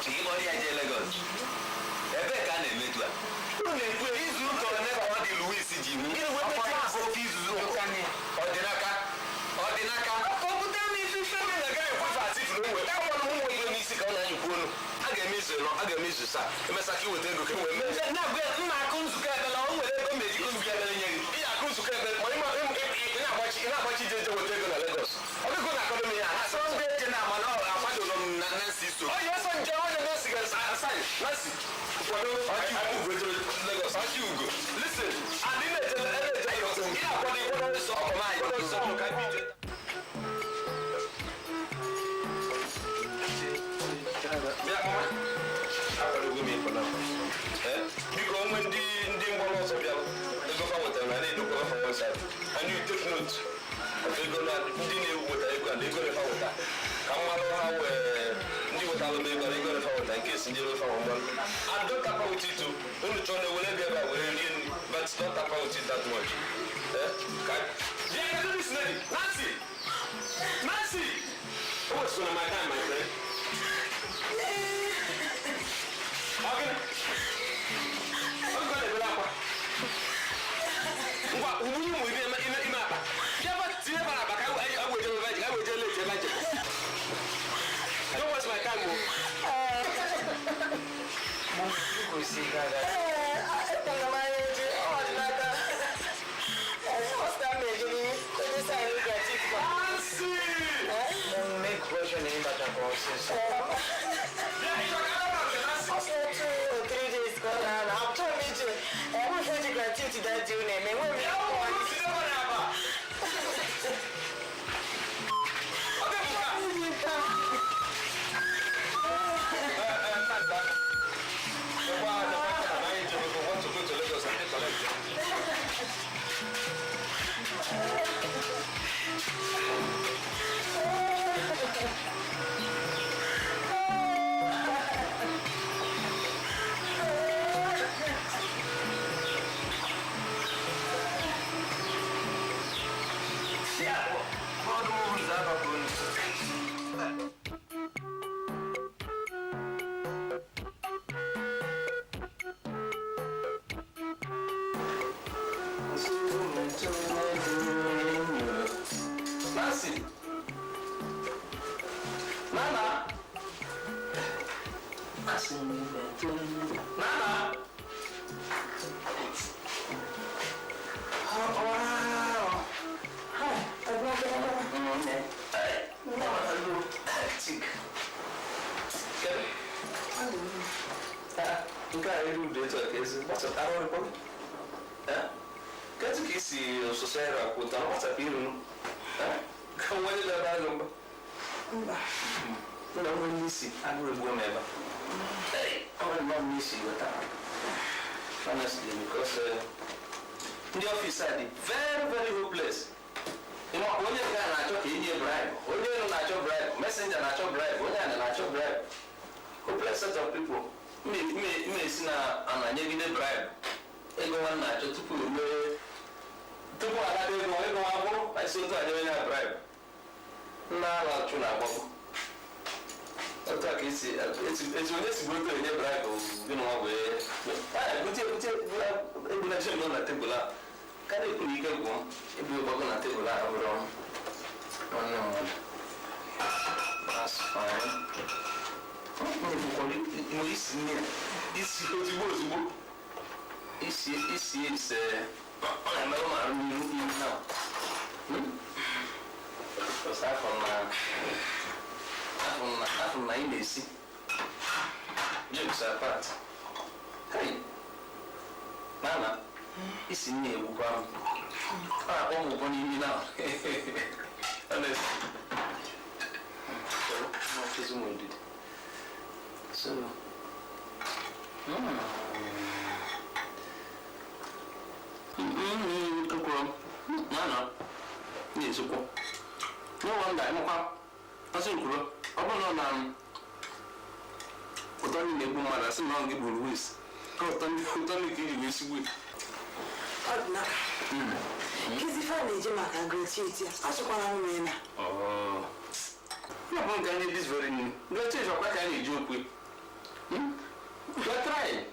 Ịkpọrọ ya jee Lagos, ebee ka a na-emetu a? Unu na-ekwu Izu ụka ole ka ọ dị Louis ji hụ? Gịnị wee Ọkwa mechaa? na-abụ oke izuzu ọdịnaka ọdịnaka. Ọ bute m ifufe. Unu na-agaghị ekwefe asị furu onwe ka nwa ụmụ ego n'isi ka ọ na-anyịkwu olu. A ga-eme izu ịnọ, a ga-eme izu saa, emesa ka iweta ego ka e wee mee. Na-agwa ya, mma akụ nzukọ ekpere, o nwere ego mejikọ nzukọ ekpere nye gị. Ị ga-akụ nzukọ ekpere ma ị na-agbachi ije je weta ego na Lagos. Ọ dịgo na akọdọ m ihe a ha sị. Sọnde eje na ama na akwadoro m na Nancy so. Onye ọsọ nje onye Nancy ga-asaị Nancy kwado anyị ejere Lagos. Ọchị ugo. Listen, and ị na-eje na-eje ị na-akwado ịkwado nsọ Ọkọ m anyị. kwado nsọ ka ebe ije. Bịa mama, akwadogo m ịpụ na. Eh, biko onwe ndị mgbara ọsọ bịara ego fa wetara na na-edokwa fa one side, and you take note of ego na ndị na-eweta ego and ego fa weta ka mmalụ ha wee ndị wetara m ego na ego fa weta nke esi ndị fa mgbalụ. And don't tamper with it o. Unu chọọ na-ewere ego ebe a were rie nri, but don't tamper with it that much. Eh, ka bịa kedu this lady Nancy. Nancy, o wesịrị my time, my friend. Ọ gịnị? Ọ gịnị na-ebere akwa? Ngwa, ugburu ụmụ ime ime ime akpa. Bịa ba tinye bara akpa ka anyị weje ebe anyị weje late ebe anyị. Don't waste my time o. Kwesị gara. Ekpere m anya eji ọ dị n'aka. Ọ sị na m ejiri onye sa anyị gratuity ma. Nancy! Make question ịbata ka ọsịsọ. Bịa ịchọ ka adaba nke Nancy. Ọ sị na 2 or 3 days ka ọ na-ana. Achọrọ m ije. Enweghị eji gratuity that day na-eme. Enweghị m Bịa ụmụ unu tinye bara akpa. Ọ dị m nke a. Eh, Nekwa nekwa na anyị jere go want to go to Lagos and dey collect. Si abụọ. Bọọdụ m ụzọ abakọ unu. Nancy. Nana. Nana. Oh, wow. Hey, hello. Hectic. Kedu? Ah, nke a eru ude etu a ka ezi gbasata arụ ọrụ gị. Eh? Kedu ka isi ọsụsọ ere akwụta gbasapụ iru m? Eh? Ka nwa onye ga-aba gị mba. Mba. Nna nwe n'isi agụrụ egbuo m ebe a. Hey, ọ nwere mma m n'isi weta. Honestly, because ndị ọfịs a dị very very hopeless. Ịma onye nke a na-achọ ka enye bribe, onye elu na-achọ bribe, messenger na-achọ bribe, onye ana na-achọ bribe. Hopeless set of people. Mme esi na ana nyegide bribe. Ego nwa na-achọ tupu mee tupu anata ego ego nwa bụrụ esi otu a nye ya bribe. Nna ala chụ na-agbagbo. Otu a ka esi esi onye si bụrụ enye bribe gị na nwa wee bute bute ebula ji nọ na tebụl a karịa ekwuru ike gwụ m ebu gbago na tebụl a bụrụ nwanne mmadụ. That's fine. Nwere isi nne ya isi ozugbo ozugbo isi isi ise ọ na-emerụ m arụ n'ihu ihu na because afọ na ị na-esi. Jokes apart, hey, nana, isi nne egbukwa m, ọ na-akpọ m ụbọ n'imi na honestly. So, m ndidi. So, ekwuru m nana na-esikwa. No wonder, ịmakwa ọsị nkwuru ọ bụrụ na ụtọ ndị na-egbu mmadụ asị na ọ gị gburu wis ụtọ ndị ụtọ ndị ka iji wee sigbu ya. Ọ dị n'aka. Kezi ife a na-eji maka gratuity a? Achọkwala m mee na. Ọ bụ nke anyị this very new gratuity ọkwa ka a na-eji okwe. You are trying.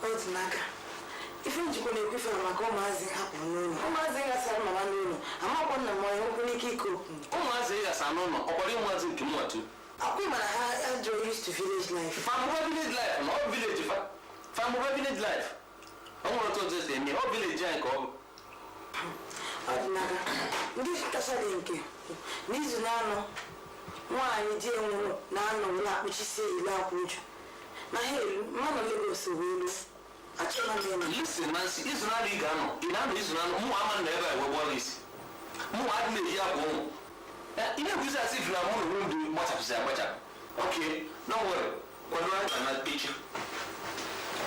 Odinaka, ife njikwa na-ekwu ife maka ụmụazị hapụrụ n'ụlọ. Ụmụazị ghasara mama n'ụlọ. Amakwa nna m onye okwu n'ike ike okwu. Ụmụazị ịghasa n'ụlọ, ọkwara ụmụazị nke mụ atụ. Akwụ mana ha adịrọ used to village life. Famụba village life na ọ village fa. Famụba village life. Ọ nwere otu ọzọ esi eme, ọ village anyị ka ọ bụ. Odinaka, ndị kacha dị nke n'izu na-anọ nwaanyị di enwụrụ na-anọ were akpụchisi ilu akwa uju. Na ha elu, mmanụ Lagos wee elu. Achọla m ịnọ. Listen, Nancy, izu na-anọ ị ga-anọ. Ị na-anọ izu na-anọ, mụ ama nọ ebe a wee gbọrọ isi. Mụ adị na-eyi akwa ụmụ. Ị na-ekwuzi asị if na mụ na onwe m dị gbachapụsị agbachapụ. Okay, don't worry. Kwado anyị na echi.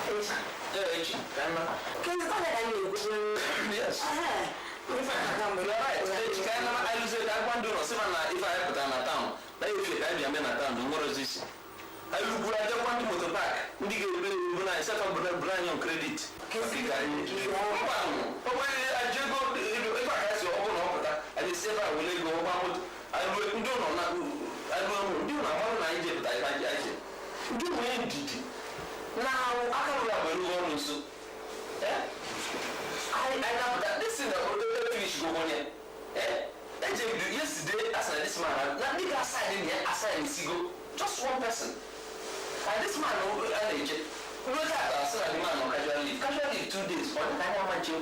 Echi. Ee, echi. Ka anyị mara. Kedu ọ na na-ekwuzi? Yes. Aha, ife aka mgbe. You're right. Echi ka anyị nama anyị lụzie ka agwa ndị ụlọ sị ma na ife anyị pụtara na town. Na efe ka anyị bịa mee na town na nwere ozi isi. Anyị lụgburu aja gwa ndị moto park ndị ga-ebere ebu na anyị sefa bụrụ anyị on credit. Mba, ọ bụrụ aja ego ebe a ka si ọ bụrụ na ọ pụta anyị si ebe a were ego gba moto. Anyị ruo ndị ụlọ na anyị ruo ndị ụlọ amarụ na anyị jepụta ebe anyị je. Ndị nwere ndidi na aka rụrụ abụ erughị ọrụ nso. I na this thing that we finish go on here. Eh? AJ yesterday as na this man na nigga aside in here aside in sigo just one person. And this man no na eche. We got as na the man on casual leave. Casual leave 2 days. On ka anya manche.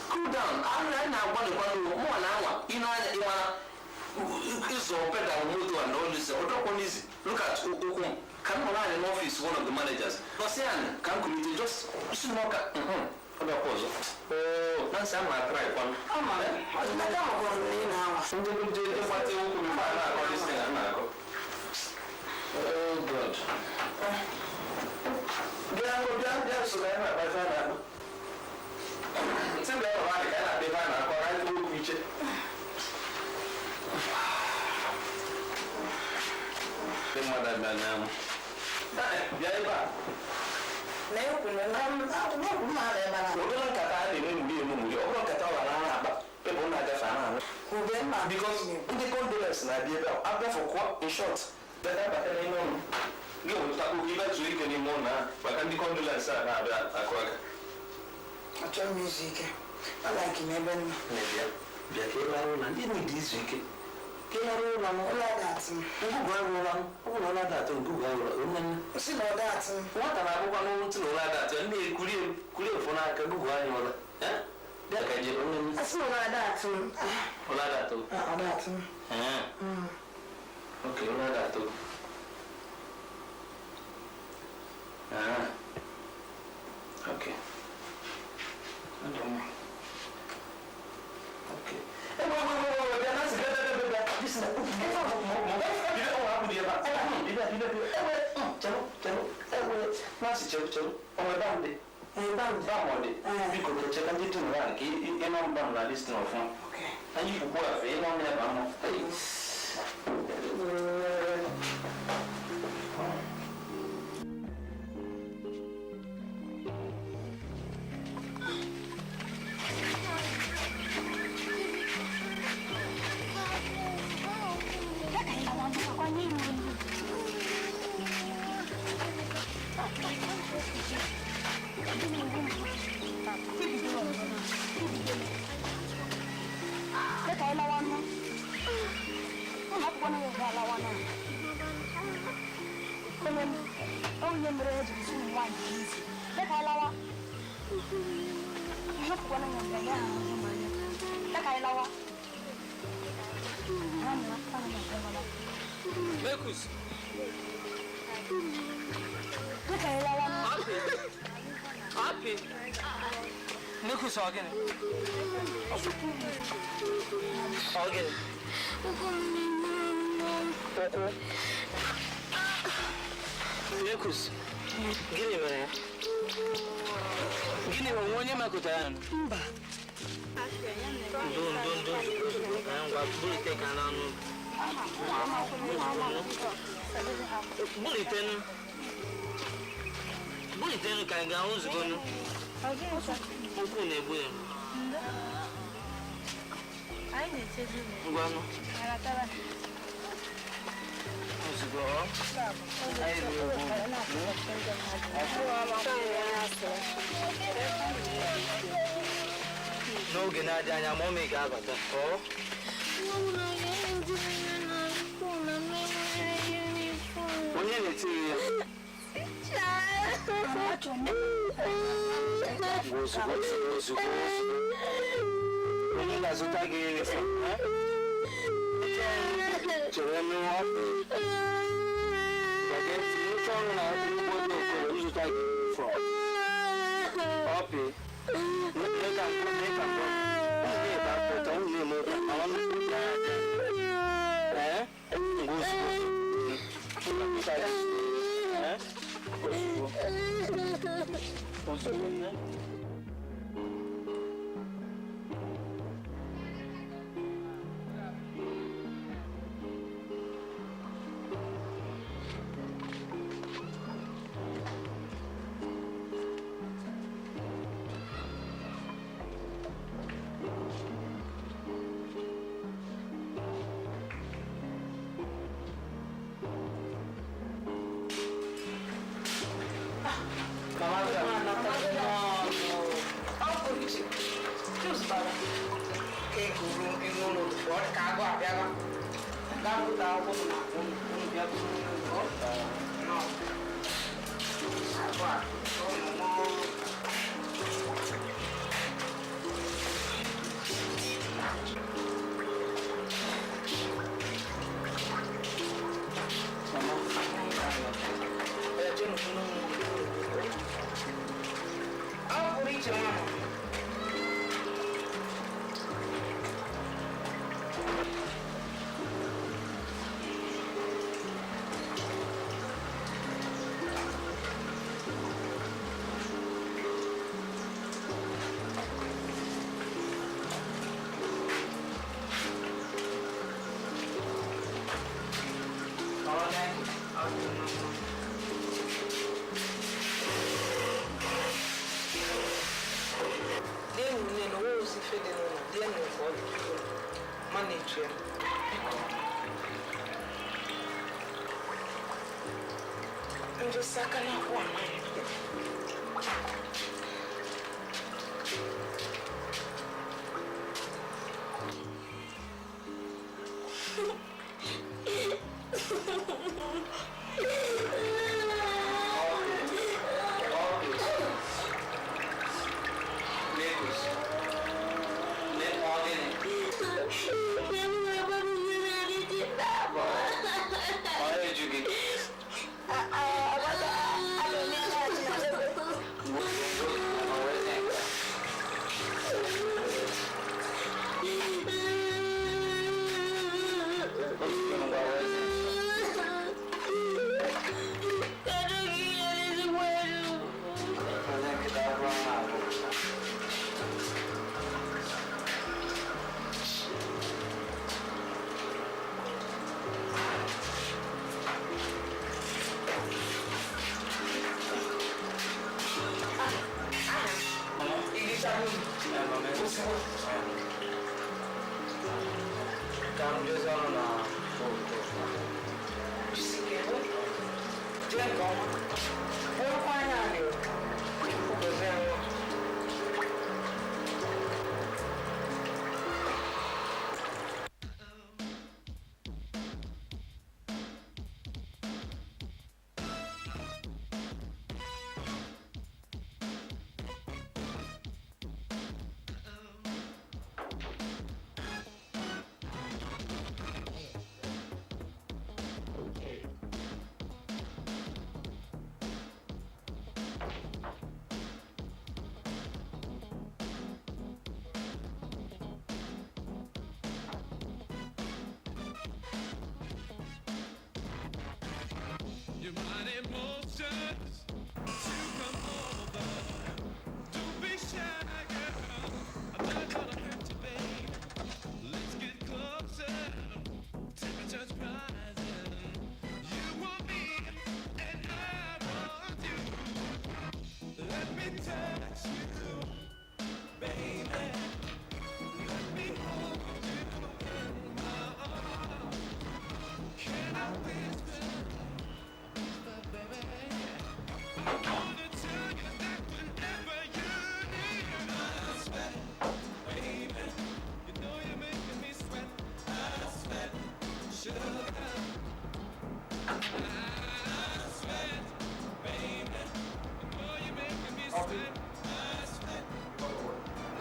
Cool down. I'm na na gwa kwa no mo na anwa. Ino anya ịmara ịzọ pedal moto and all this. Odokwo easy. Look at okwu m. Ka m nọrọ anyị n'ọfịs one of the managers. Nọsị anyị ka m kulite just si n'ọka. Ọ bịakwa ọzọ. Oo, Nancy ama atrai kwanụ. Ama m. Odinaka makwara m na ị na-anwa. Ndị ndị ịgbatị ụkwụ m a na-akọ this thing a na-akọ. Oh God. Bịa bịa bịa nso ka anyị na-akpa ife a na-akpa. Ntị bịa ụlọ anyị ka anyị na-akpa ife a na-akọ ka anyị kwuo okwu iche. Ndị mmadụ abịa na bịa ebe a. Na ekwu na na ekwu m ala ebe a. Ụdịrị nkata a na-eme mgbe eme mgbe ọ bụrụ nkata ọ ghara na-akpa ebe ọ na-agafe a na-anụ. Ube mma. Because ndị condolence na-abịa ebe a abịafụkwa in short bịa abata n'ime ụlọ gị nweta okwu ibe zuo ike n'ime ụlọ ahụ maka ndị condolence a na-abịa akụ aka. Achọrọ m izu ike. Ọ like m ebe m nọ. Bịa bịa ka ị lara ụlọ ndị na ịdị izu ike ka ị lara ụlọ m. Ụlọ ga-atụ m. Ngụgụ ahụ ụra m ọ bụrụ na ụlọ ada atọ ngụgụ ahụ ụra nne nne. Nsị na ọ ga-atụ m. Nwata na-abụkwa n'ụlọ ntị na ụlọ ada atọ ndị ekurie kurie mfụ n'aka ngụgụ anyị ụra. Bịa ka jee nne nne. Asị na ụlọ ada atụ m. Ụlọ ada atọ. Ah, ọ ga-atụ m. Ok, ụlọ ada atọ. Ah. Ok. Ọ dị mma. Ok. Ewe, ewe, ewe, ewe, bịa, Nancy, bịa, bịa, bịa, bịa. This is ebe a bụ bịa, ọ hapụ dị ebe a. Bịa, bịa, bịa, ewe, chelụ, chelụ, ewe, Nancy, chelụ, chelụ. O nwere bam dị? Ee, bam. Bam ọ dị? Ee. Biko, keche ka ndị dum ahụ ka ị nọ bam na listin ọfụma. Okay. Anyị kwukwu afe, ị nọ m ya ba mụ. Hey. Onye mere o jiri sị ụmụ nwaanyị izi dịka anyị lawa hapụkwana ya nga ya ahụ m anya dịka anyị lawa. Ha na ana m aga lawa. Mekus. Dịka anyị lawa. Happy. Happy. Mekus, ọ gịnị? Ọ gịnị? Ụkwụ. Mekus, gịnị mere ya? Gịnị onwe onye mekụtara ya? Mba. Ndo ndo ndo ozugbo ka ngwa bulite ka n'ọnụ. Bulitenu. Bulitenu ka anyị ga-ahụ ozugbo nụ. Ụkwụ na-egbu ya. Ngwanụ. Ozugbo. ego ọ. Anyị riri ego. N'oge na-adị anya mọmị ga-abata ọ. Onye na-etiri ya? Ozugbo ozugbo ozugbo. Onye ga-azụta gị yunifọm? Chere n'ụwa. Spaghetti, nche ọrụ na ugbo dị okoro ịzụta gị yunifọm. Ọpị. Mee ka mkpọ mee ka mkpọ. Unu na-ebe akwa unu na-eme ụka mana nnukwu ụka ya dị. Ee? Ngwa ozugbo. Ee? Ozugbo. Ozugbo.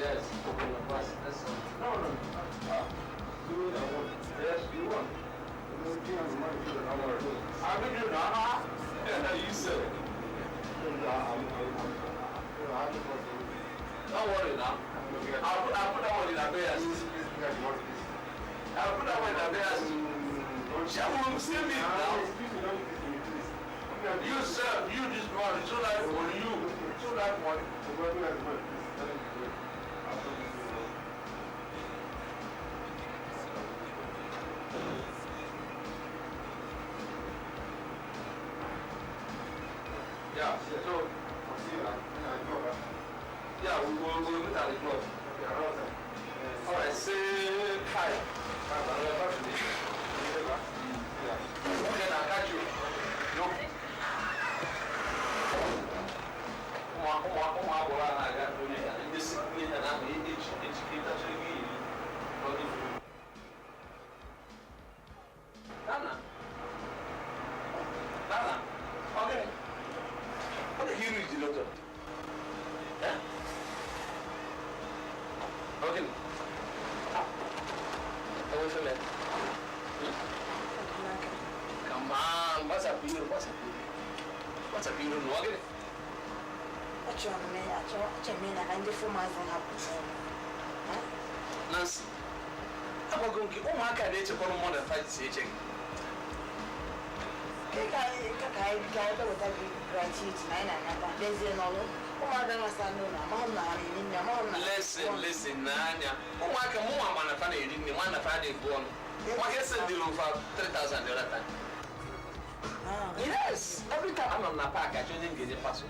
Yes, no, no. Yes, you won. I mean, you know, you said it. Don't worry now. I'll put that one in abeyance. I'll put that one in abeyance. She will see me now. You serve, you this one, so that for you. So that one. Yeah, so yeah, we will meet at the club. All right, say hi. Okay, I'll catch you. No. Ụmụ agbọghọ a na-aga onye ndị si ndị ha na-ahụ ejikọtacha ego iri. Nana, Nana, okay. What the hero is the doctor? Eh? Okay. Away from it. Come on, what's up, you? What's up, you? What's up, you? No, okay. Nancy, I'm going to oh my God, it's a more than 5 CH. Listen, listen, Nanya. Oh my God, more man, I found it in one of our born. Why is it the for 3,000 the other time? Yes, every time I'm on the park, I just get a parcel.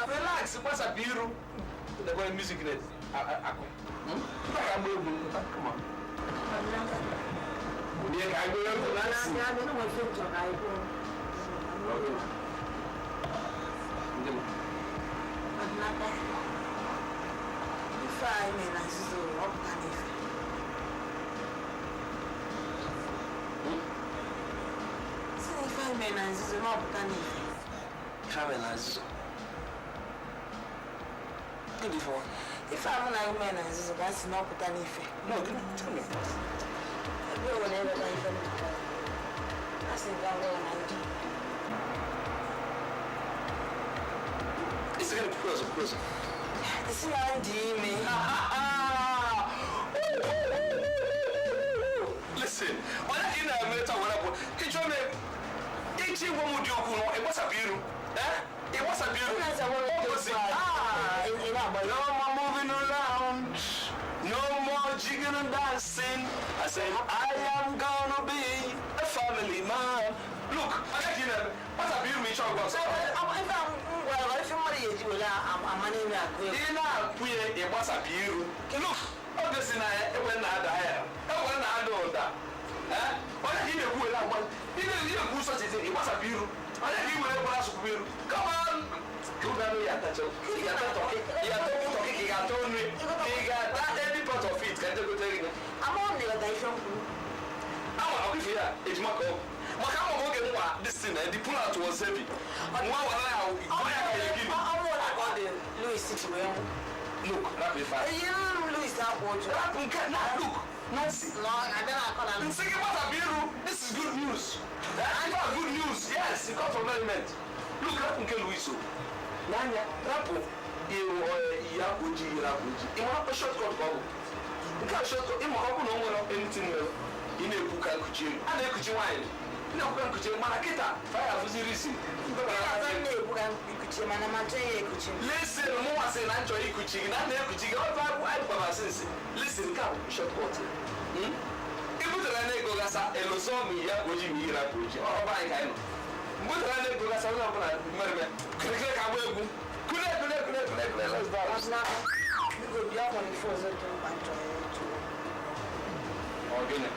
Relax, what's a bureau? The boy music net. Come on. If I'm not a man, that's not what I need. No, tell me. It's gonna be closer, closer. It's not me. Listen, when I hear that, I'm going to it was a beautiful. No more moving around, no more jigging and dancing. I said, I am gonna be a family man. Look, I got you. What's a beautiful chocolate? Look, obviously, when I when I Come on! Any part of it. Can you go tell me? I'm on the other This thing, the pull out was heavy. Look, look. Nancy. No, I don't know. This is good news. Good news. Yes, it comes from merriment. Look, rapu nke Luiso. Nanya, rapu iya oji rapu oji. Ima shortcut ka ọ bụ. Nke a shortcut, ịma ọ bụ na o nwere anything mere. Ị na-ekwu ka nkuchi elu. A na-ekuchi nwaanyị. Ị na-ekwu ka nkuchi elu, mana kịta fire afụziri isi. Listen, mụnwa sị na nchọ ikuchi gị, na na-ekuchi gị, ọ bụ anyị gbara asịnsị. Listen, nke a bụ shortcut. Ị butere na ego gasa, elozọ m ya oji ma ihe rapụ oji. Ọ bụ anyị ka anyị nọ. Mgbe na ego gasa onye ọbụla mereme kirikiri ka agba egwu. Kule kule kule kule kule, let's dance. Ọ gịnị?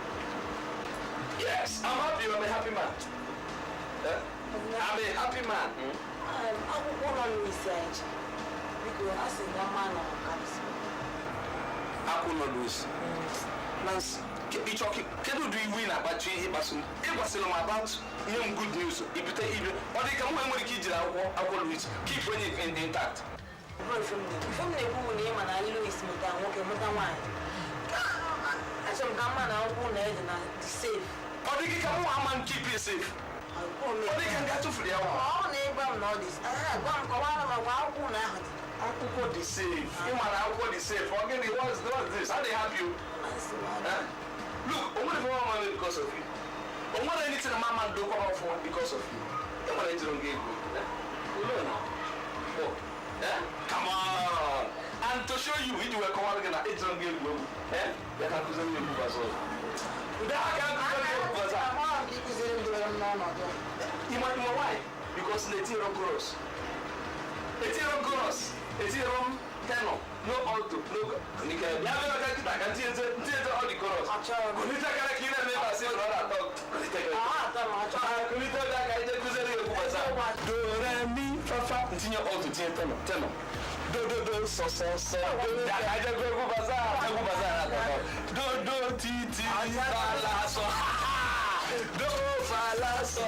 Yes, I'm happy. I'm a happy man. Eh? I'm a happy man. Akwụkwọ nọ n'isi anyị biko a sị na mma nọ Akwụ nọ n'isi. Nancy, ịchọ kedu ụdị iwu Iwe ị na-akpachu ihe ịkpasu m, ịgwasịrị m about nye m good news, ibute ibe ọ dị ka m nwere ike ijiri akwụkwọ Louis keep onye intact. Bụrụ ife m na-ekwu, ife m na-ekwu bụ na ị ma na Louis mụta nwoke, mụta nwaanyị. Achọrọ m ka mma na akwụkwọ na ede na dị safe. Ọ dị gị ka mụ ama m keep it safe? Ọ dị ka m ga-atụfuru ya nwa? Ọ na ịgwa m na ọ dị, gwa m, kọwara m agwa akwụkwọ na ahụ dị. Akwụkwọ dị safe. Ị ma na akwụkwọ dị safe. Ọ gịnị? What's this? How dey help you? Eh? Look, o nwere ife mama me because of you. O nwere anything na mama ndokwa m ọfụma because of you. E nwere ejiri m gị egwu. Eh? Ulo na. Oh. Eh? Come on. And to show you, iji wee kọwara gị na ejiri m gị egwu egwu. Eh? Ya ka nkụziri m egwu gbasa ọzọ. Ndị aka nkụziri m egwu gbasa. Amaghị m ka ịkụziri m debere m n'ọnọdụ a. Ịma why? Because na etinyere m chorus. Etinyere m chorus. Etinyere m tenor. No alto. No. Nke ya bịa ka nkịta ka ntinyeze all the chorus. Achọrọ m. Kulite kara ka ị na-eme ebe asị na ọ na-atọ. Kulite kara. Ọ atọ m, achọrọ m. Kulite bịa ka ije kụziere ya egwu gbasa. Do re mi fa fa, ntinye alto, tinye tenor tenor. Do do do so so so. Do bịa ka ije gụọ egwu gbasa. Egwu gbasa na-atọ. Do do ti ti fa la so. Do fa la so.